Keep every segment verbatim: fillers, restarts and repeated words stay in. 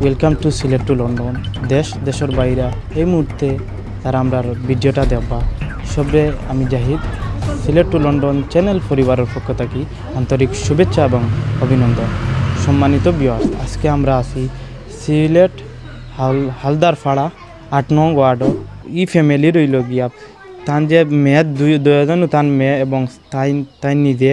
Welcome to Sylhet to London. দেশ দেশর বাইরা এই মুহূর্তে তারা আমরার ভিডিওটা দেখবা। সবরে আমি জাহিদ, সিলেট টু লন্ডন চ্যানেল পরিবারর পক্ষ থাকি আন্তরিক শুভেচ্ছা এবং অভিনন্দন। সম্মানিত ভিউয়ার্স, আজকে আমরা আছি সিলেট হাল হালদারপাড়া আট নং ওয়ার্ডো। ই ফ্যামিলি রইল গিয়া, তান যে মেয়ে দুই দুইজন, তান মেয়ে এবং তাই তাই নিজে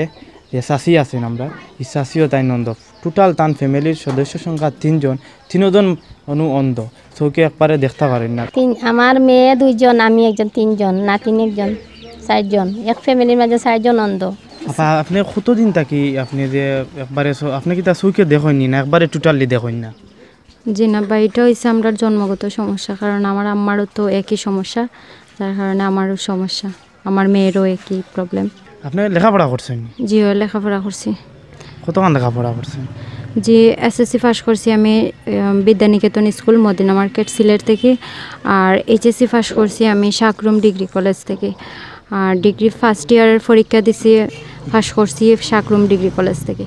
যে চাচি আছেন আমরা, ই চাচিও তাই ননদ। টোটাল তান ফ্যামিলির সদস্য সংখ্যা তিনজন, তিনজন অনু অন্ধ, চউখে একবারে দেখতা পারেন না। তিন, আমার মেয়ে দুইজন, আমি একজন, তিনজন, নাতিন একজন, চাইরজন। এক ফ্যামিলির মাঝে চাইরজন অন্ধ। আপা, আপনি কতদিন থাকি আপনি যে একবারে চ-, আপনি কিতা চউখে দেখইন নি না একবারে টোটালি দেখইন না? জি না বা, এটা হইছে আমরার জন্মগত সমস্যা, কারণ আমার আম্মারও তো একই সমস্যা, যার কারণে আমারও সমস্যা, আমার মেয়েরও একই প্রবলেম। আপনি লেখাপড়া করছেন? জি, ও লেখাপড়া করছি। কতখান লেখাপড়া করছেন? জি, এসএসসি পাস করছি আমি, আহ, বিদ্যানিকেতন স্কুল, মদিনা মার্কেট, সিলেট থেকে। আর এইচএসসি পাস করছি আমি শাকরুম ডিগ্রি কলেজ থেকে। আর ডিগ্রি ফার্স্ট ইয়ারের পরীক্ষা দিছি, পাস করছি শাকরুম ডিগ্রি কলেজ থেকে।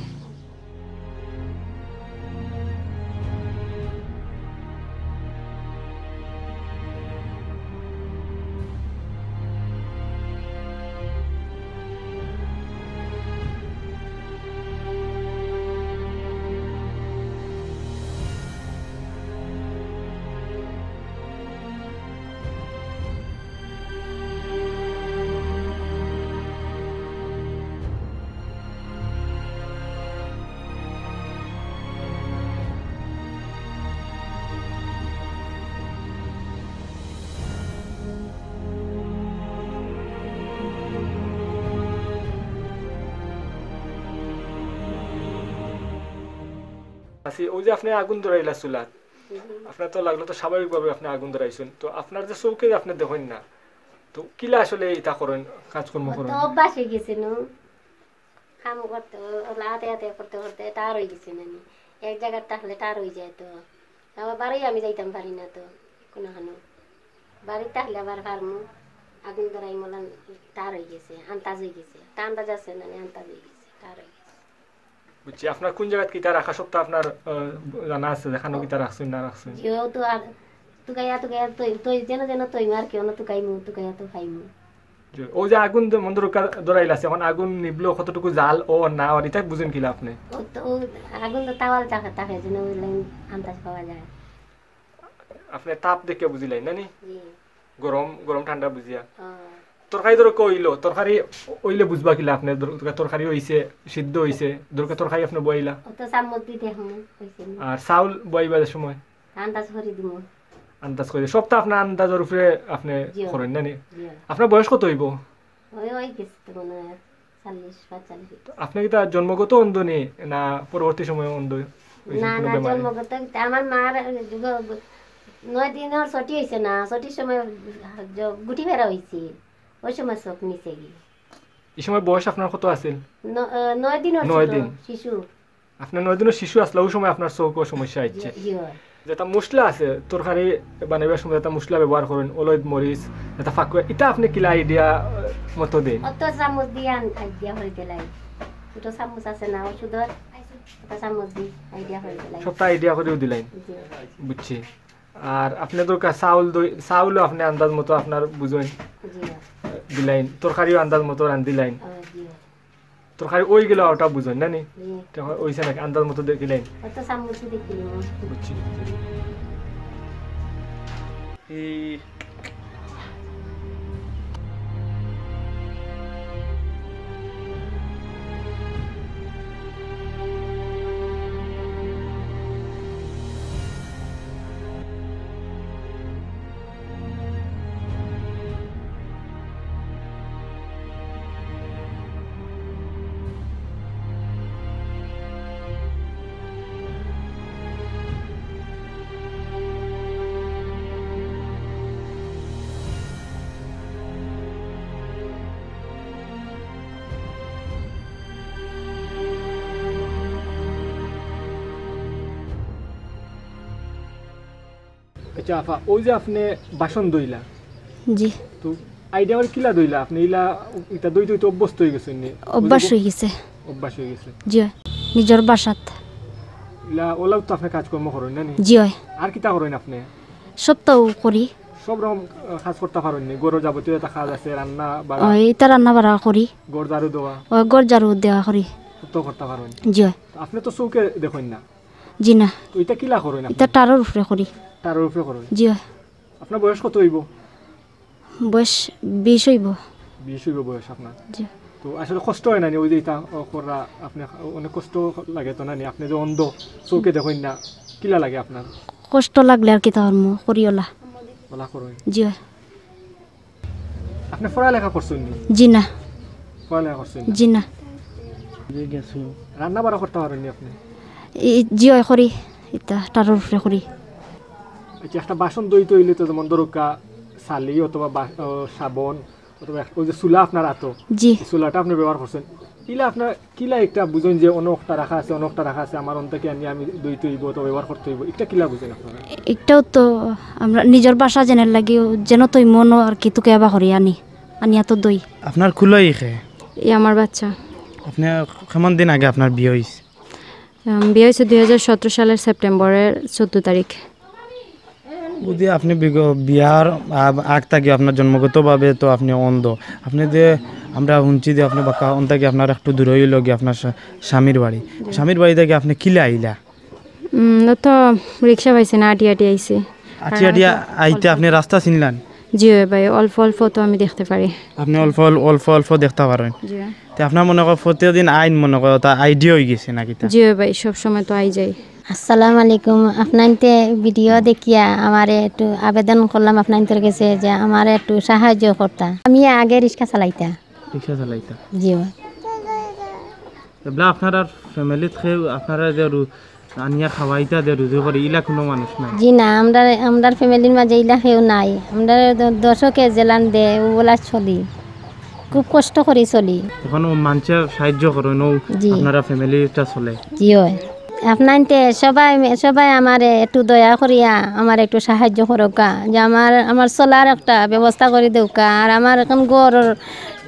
আছি, ওই যে আপনি আগুন ধরাইলা চুলাত, আপনার তো লাগলো তো স্বাভাবিকভাবে আপনি আগুন ধরাইছেন, তো আপনার যে চউখে আপনি দেখইন না, তো কিলা আসলে ইতা করেন, কাজকর্ম ও তো করেন? অভ্যাস হয়ে গেছে নু, কাম করতে, ওলা আতে আতে করতে করতে টায়ার হয়ে গেছে নানি। এক জায়গার থাকলে টায়ার হয়ে যায় তো। আবার বাড়ি আমি যাইতাম পারি না তো, কোনো হানো। বাড়িত থাকলে আবার পারমু, আগুন ধরাই মলান টায়ার হয়ে গেছে, আন্দাজ হয়ে গেছে। তা আন্দাজ আছে নানি, আন্দাজ হয়ে গেছে, টায়ার হয়ে গেছে। বুঝছি, আপনার কোন জায়গাত কিতা রাখা সবটা আপনার, আহ, জানা আছে, যেখানো কিতা রাখছেন না রাখছেন? জি, ও তো আর তুকাইয়া তুকাইয়া তৈ, তৈ, যেন যেন তৈ মার কেউ না তুকাইমু, তুকাইয়া তো খাইমু। জি, ও যে আগুন দ-, মন্দ রক্ষা ধরাইল আছে, এখন আগুন নিবলো কতটুকু জাল ও না, আর এটা বুঝেন কিলা আপনি? ও তো, ও আগুন তো তাওয়াল থাকে, থাকে, যেন ওই লাইন আন্দাজ পাওয়া যায়। আপনি তাপ দেখে বুঝিলেন না নি? জি। গরম, গরম ঠান্ডা বুঝিয়া। হ্যাঁ। তরকারি ধরো কইলো, তরকারি অইলে বুঝবা কিলা আপনি? ধরো তরকারি অইছে, সিদ্ধ অইছে, ধরো তরকারি আপনি বইলা। ও তো চামচ দি দেখমু, অইছে নি। আর চাউল বইবার সময়? আন্দাজ করি দিমু। আন্দাজ করি। সব তো আপনার আন্দাজের উপরে আপনি জি। করেন না নি? জি। আপনার বয়স কত হইব? ওই, ওই গেছে তো মনে হয়। চল্লিশ, পঁয়তাল্লিশ। তো আপনি কিতা জন্মগত অন্ধ নি, না পরবর্তী সময়ে অন্ধ হইছেন না, কোনো না, বেমারে? জন্মগত কিতা, আমার মার গ-, গ-, নয় দিনর ছুটি হইছে না, ছুটির সময় জ-, গুটি ফেরা হইছে, ওই সময় চোখ নিচে গিয়ে। এই সময় বয়স আপনার কত আছিল? ন-, আহ, নয় দিনর নয় ছোট দিন। শিশু। আপনার নয় দিনর শিশু আসলে ওই সময় আপনার চোখও সমস্যা হচ্ছে। জি, জি, হয়। যেটা মশলা আছে, তরকারি বানাইবার সময় যেটা মশলা ব্যবহার করেন, অলইদ মরিচ, যেটা ফাঁকুয়া, এটা আপনি কিলা আইডিয়া মতো দেন? অত চামচ দিয়ে আন-, আইডিয়া করে দিলাই। ছোট চামচ আছে না ওষুধের, ওটা চামচ দিয়ে আইডিয়া করে দিলাই। সবটা আইডিয়া করেও দিলাইন। জি। বুঝছি। আর আপনি দরকার চাউল দই, চাউলও আপনি আন্দাজ মতো আপনার বুঝেন। জি। দিলাইন। তরকারিও আন্দাজ মতো রান্ধিলাইন। ও, জি। তরকারি ওই গেল ওটা বুঝেন না নি? জি। তখন ওইসে নাকি আন্দাজ মতো দেখিলেন? অত চামচ দেখিলাম। বুঝছি। এই আচ্ছা, আফা, ওই যে আপনি বাসন ধইলা, জি। তো আইডিয়া আবার কিলা ধইলা? আপনি ইলা, ইটা ধইতে ধইতে অভ্যস্ত হয়ে গেছেন নি? অভ্যাস হয়ে গেছে। অভ্যাস হয়ে গেছে। জি, নিজের বাসাত। ইলা ওলাও তো আপনি কাজকর্ম করইন না নি? জি অয়। আর কিতা করইন আপনি? সবতাউ করি। সব রকম আহ, কাজ করতা পারইন নি? ঘরর যাবতীয় যেতা কাজ আছে, রান্না বাড়া, অয়, ইতা রান্না বাড়া করি। ঘর ঝাড়ু দেওয়া, অয়, ঘর ঝাড়ু দেওয়া করি। সবতাউ করতা পারইন। জি অয়। আপনি তো চউখে দেখইন না, জি না। তো ইতা কিলা করইন আপনি? ইতা টারর উপরে করি। টারর উপরে করইন। জি অয়। আপনার বয়স কত অইবো? বয়স বিশ অইবো। বিশ অইবো বয়স আপনার। জি। তো আসলে কষ্ট অয় না নি, ওই যে ইতা, ও, করা, আপনি অনেক কষ্ট লাগে তো না নি? আপনি যে অন্ধ, চউখে দেখইন না, কিলা লাগে আপনার? কষ্ট লাগলে আর কিতা করমু, করি ওলা। ওলা করইন। জি অয়। আপনি পড়ালেখা করছইন নি? জি না। পড়ালেখা করছইন না? জি না। রান্না বাড়া করতা পারইন নি আপনি? ই-, জি অয়, করি। ইতা টারর উপরে করি। আচ্ছা, একটা বাসন ধইতে অইলে তো যেমন ধরউক্কা ছালি অথবা বা-, ও, সাবন অথবা এক-, ওই যে চুলা আপনার আতো, জি। চুলাটা আপনি ব্যবহার করছইন, ইলা আপনার কিলা একটা বুঝইন যে অনো একটা রাখা আছে, অনো একটা রাখা আছে, আমার অন থাকি আনি আমি ধইতে অইবো অথবা ব্যবহার করতে অইবো, ইটা কিলা বুঝইন আপনারা? ইটাও তো আমরা নিজর বাসা যেন লাগি, যেন থইমু অনো আর কি, তুকে আবা করি আনি, আনিয়া তো ধই। আপনার কুলই খে? ই আমার বাচ্চা। আপনি কেমন দিন আগে আপনার বিয়া অইছে? উম, বিয়া অইছে দুই হাজার সতেরো সালের সেপ্টেম্বরের চৌদ্দ তারিখ। বুঝি আপনি বিগ-, বিয়ার আগ-, আগ থাকি আপনার জন্মগতভাবে তো আপনি অন্ধ। আপনি যে আমরা হুনছি যে আপনি বাক্কা অন থাকি আপনার একটু দূরই অইলো গিয়া আপনার স্বা-, স্বামীর বাড়ি। স্বামীর বাড়ি থাকি আপনি কিলা আইলা? উম, ও তো রিক্সা পাইছি না, আটি আটি আইছি। আটি আটি আইতে আপনি রাস্তা চিনলেন? জি অয় ভাই, অল্প অল্প তো আমি দেখতে পারি। আপনি অল্প অল-, অল্প অল্প দেখতে পারেন। জি। তে আপনার মনে কর প্রতিদিন আইন মনে কর তা আইডিয়া অই গেছে নাকি তা? জি অয় ভাই, সব সময় তো আই যাই। আসসালামু আলাইকুম। আপনাইনতে ভিডিও দেখিয়া আমারে একটু আবেদন করলাম আপনাইনতর গেছে যে আমারে একটু সাহায্য করতা। আমি আগে রিক্সা চালাইতা। রিক্সা চালাইতা। জি অয়। এবলা আপনার আর ফ্যামিলিত কেউ আপনারা যে রু-, আনিয়া খাওয়াইতা যে রুজি করি, ইলা কোনো মানুষ নাই? জি না, আমরার, আমরার ফ্যামিলির মাঝে ইলা কেউ নাই। আমরার দ-, দশকে যেলান দে, ওগুলা চলি। খুব কষ্ট করি চলি। এখন ও মানষে সাহায্য করইন, ও জি। আপনারা ফ্যামিলিটা চলে। জি অয়। আপনাইনতে সবাই, সবাই আমারে একটু দয়া করিয়া আমারে একটু সাহায্য করউক্কা। যে আমার, আমার চলার একটা ব্যবস্থা করি দেউক্কা। আর আমার এখন ঘরর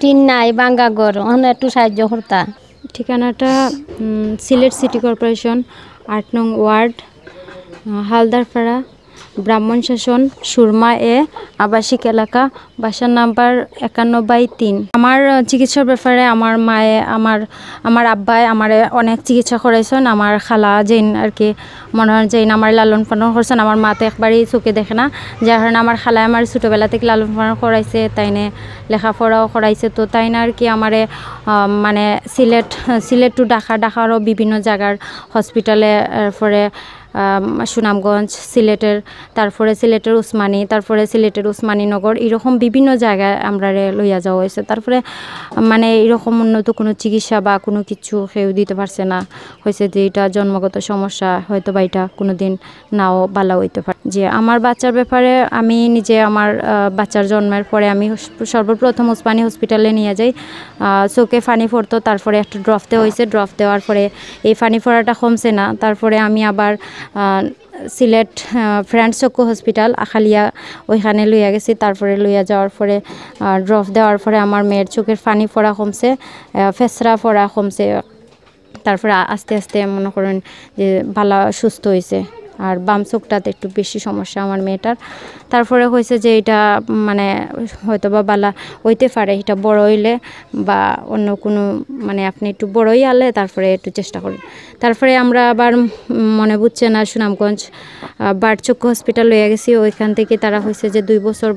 টিন নাই, ভাঙ্গা ঘর, ওখানে একটু সাহায্য করতা। ঠিকানাটা, উম, সিলেট সিটি কর্পোরেশন, আট নং ওয়ার্ড, আহ, হালদারপাড়া, ব্রাহ্মণ শাসন, সুরমা এ, আবাসিক এলাকা, বাসা নাম্বার একান্ন বাই তিন। আমার, আহ, চিকিৎসার ব্যাপারে আমার মায়ে, আমার, আমার আব্বায় আমারে অনেক চিকিৎসা করাইছইন। আমার খালা যেইন আর কি, মনে অয় যেইন আমার লালন পালন করছইন। আমার মা তো একবারেই চোখে দেখে না, যার কারণে আমার খালায় আমার ছোটোবেলা থাকি লালন পালন করাইছে, তাইনে লেখাপড়াও করাইছে। তো তাইন আর কি আমারে, আহ, মানে সিলেট, সিলেট to ঢাকা, ঢাকারও বিভিন্ন জাগার হসপিটালে, এরপরে, আম, সুনামগঞ্জ, সিলেটের, তারপরে সিলেটের উসমানী, তারপরে সিলেটের উসমানীনগর, এরকম বিভিন্ন জাগায় আমরারে লইয়া যাওয়া অইছে। তারপরে মানে এরকম উন্নত কোনো চিকিৎসা বা কোনো কিছু কেউ দিতে পারছে না, কইছে যে ইটা জন্মগত সমস্যা, হয়তো বা ইটা কোনোদিন নাও ভালা অইতে পারে। যে আমার বাচ্চার ব্যাপারে আমি নিজে আমার, আহ, বাচ্চার জন্মের পরে আমি হস-, সর্বপ্রথম উসমানী হসপিটালে নিয়া যাই। আহ, চোখে পানি পড়তো, তারপরে একটা ড্রপ দেওয়া অইছে, ড্রপ দেওয়ার পরে এই পানি পড়াটা কমছে না। তারপরে আমি আবার, আহ, সিলেট, আহ, ফ্রেন্ডস চক্ষু হসপিটাল আখালিয়া, ওইখানে লইয়া গেছি। তারপরে লইয়া যাওয়ার পরে, আহ, ড্রপ দেওয়ার পরে আমার মেয়ের চোখের পানি পড়া কমছে, আহ, ফেসরা পড়া কমছে। তারপরে আ-, আস্তে আস্তে মনে করেন যে ভালা সুস্থ অইছে। আর বাম চোখটাতে একটু বেশি সমস্যা আমার মেয়েটার। তারপরে কইছে যে ইটা মানে হয়তো বা ভালা অইতে পারে, ইটা বড় অইলে বা অন্য কোনো মানে আপনি একটু বড় অইয়ালে তারপরে একটু চেষ্টা করেন। তারপরে আমরা আবার, উম, মনে বুঝছে না সুনামগঞ্জ, আহ, বার্ড চক্ষু হসপিটাল লইয়া গেছি। ওইখান থেকে তারা কইছে যে দুই বছর,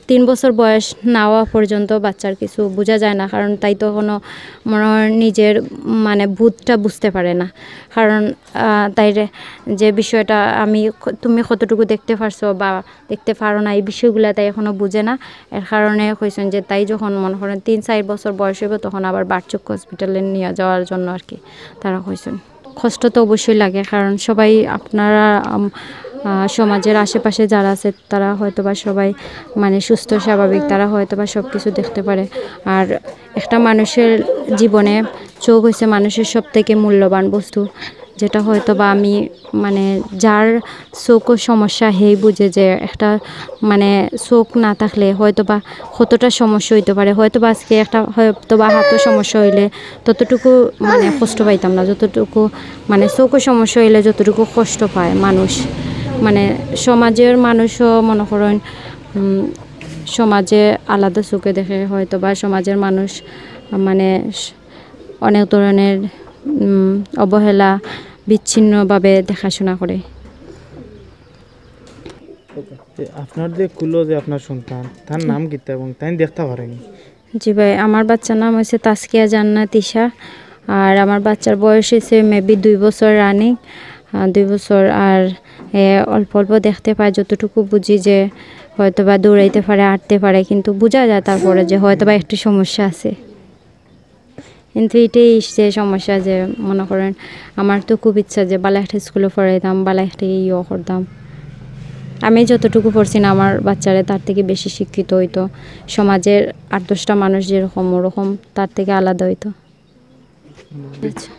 তিন বছর বয়স না হওয়া পর্যন্ত বাচ্চার কিছু বোঝা যায় না, কারণ তাই তো এখনো মনে হয় নিজের মানে বোধটা বুঝতে পারে না। কারণ, আহ, তাইরে যে বিষয়টা আমি ক-, তুমি কতটুকু দেখতে পারছো বা দেখতে পারো না, এই বিষয়গুলা তাই এখনো বুঝে না। এর কারণে কইছেন যে তাই যখন মনে করেন তিন চার বছর বয়স অইবো, তখন আবার বার্ড চক্ষু হসপিটালে নিয়ে যাওয়ার জন্য আর কি তারা কইছেন। কষ্ট তো অবশ্যই লাগে, কারণ সবাই আপনারা, আম, আহ, সমাজের আশেপাশে যারা আছে তারা হয়তো বা সবাই মানে সুস্থ স্বাভাবিক, তারা হয়তো বা সব কিছু দেখতে পারে। আর একটা মানুষের জীবনে চোখ হইছে মানুষের সব থেকে মূল্যবান বস্তু। যেটা হয়তো বা আমি, মানে, যার চোখও সমস্যা, হেই বুঝে যে একটা, মানে, চোখ না থাকলে হয়তো বা কতটা সমস্যা হইতে পারে। হয়তো বা আজকে একটা, হয়তো বা হাতও সমস্যা হইলে ততটুকু, মানে, কষ্ট পাইতাম না, যতটুকু, মানে, চোখও সমস্যা হইলে যতটুকু কষ্ট পায় মানুষ, মানে, সমাজের মানুষও মনে করেন, উম, সমাজে আলাদা চোখে দেখে, হয়তো বা সমাজের মানুষ, মানে, অনেক ধরনের, উম, অবহেলা, বিচ্ছিন্নভাবে দেখাশোনা করে। আপনার যে কুলো যে আপনার সন্তান, তার নাম কিতা এবং তাই দেখতে পারেনি? জি ভাই, আমার বাচ্চার নাম হচ্ছে তাসকিয়া জান্নাত ঈশা। আর আমার বাচ্চার বয়স হচ্ছে মেবি দুই বছর রানিং, দুই বছর। আর এ অল্প অল্প দেখতে পায়, যতটুকু বুঝি যে হয়তো বা দৌড়াইতে পারে, আটতে পারে, কিন্তু বোঝা যায় তারপরে যে হয়তো বা একটু সমস্যা আছে। কিন্তু এটাই যে সমস্যা, যে মনে করেন আমার তো খুব ইচ্ছা যে ভালা একটা স্কুলে পড়াইতাম, ভালা একটা ইয়ে করতাম। আমি যতটুকু পড়ছি না, আমার বাচ্চারা তার থেকে বেশি শিক্ষিত হইতো, সমাজের আট দশটা মানুষ যেরকম, ওরকম তার থেকে আলাদা হইতো। আচ্ছা।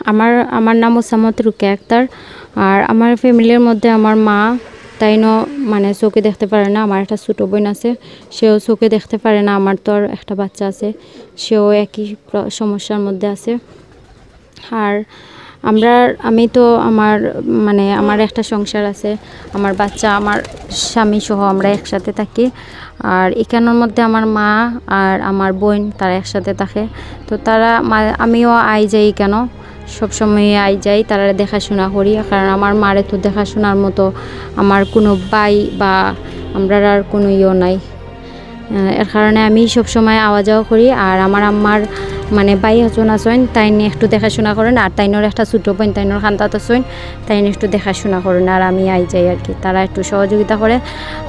আমার আমার নাম ওসামত রুকে আক্তার। আর আমার ফ্যামিলির মধ্যে আমার মা, তাইনও, মানে, চোখে দেখতে পারে না। আমার একটা ছোটো বোন আছে, সেও চোখে দেখতে পারে না। আমার তো আর একটা বাচ্চা আছে, সেও একই প্র- সমস্যার মধ্যে আছে। আর আমরা, আমি তো আমার, মানে, আমার একটা সংসার আছে, আমার বাচ্চা, আমার স্বামী সহ আমরা একসাথে থাকি। আর এখানোর মধ্যে আমার মা আর আমার বোন, তারা একসাথে থাকে। তো তারা মা- আমিও আই যাই কেন, সবসময় আই যাই, তারা দেখাশোনা করি, কারণ আমার মারে তো দেখাশোনার মতো আমার কোনো ভাই বা আমরার আর কোনো ইয়ে নাই। আহ, এর কারণে আমি সব সময় আওয়া যাওয়া করি। আর আমার আম্মার, মানে, ভাই একজন আছইন, তাইন একটু দেখাশোনা করেন, আর তাইনর একটা ছোটো বোন, তাইনর কান্দাত আছইন, তাইন একটু দেখাশোনা করেন, আর আমি আই যাই আর কি, তারা একটু সহযোগিতা করে।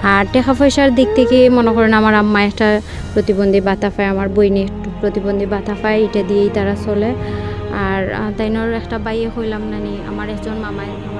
আর টাকা পয়সার দিক থেকে মনে করেন আমার আম্মা একটা প্রতিবন্ধী ভাতা পায়, আমার বইনে একটু প্রতিবন্ধী ভাতা পায়, এটা দিয়েই তারা চলে। আর আহ, তাইনর একটা ভাইয়ে কইলাম নানি, আমার একজন মামায়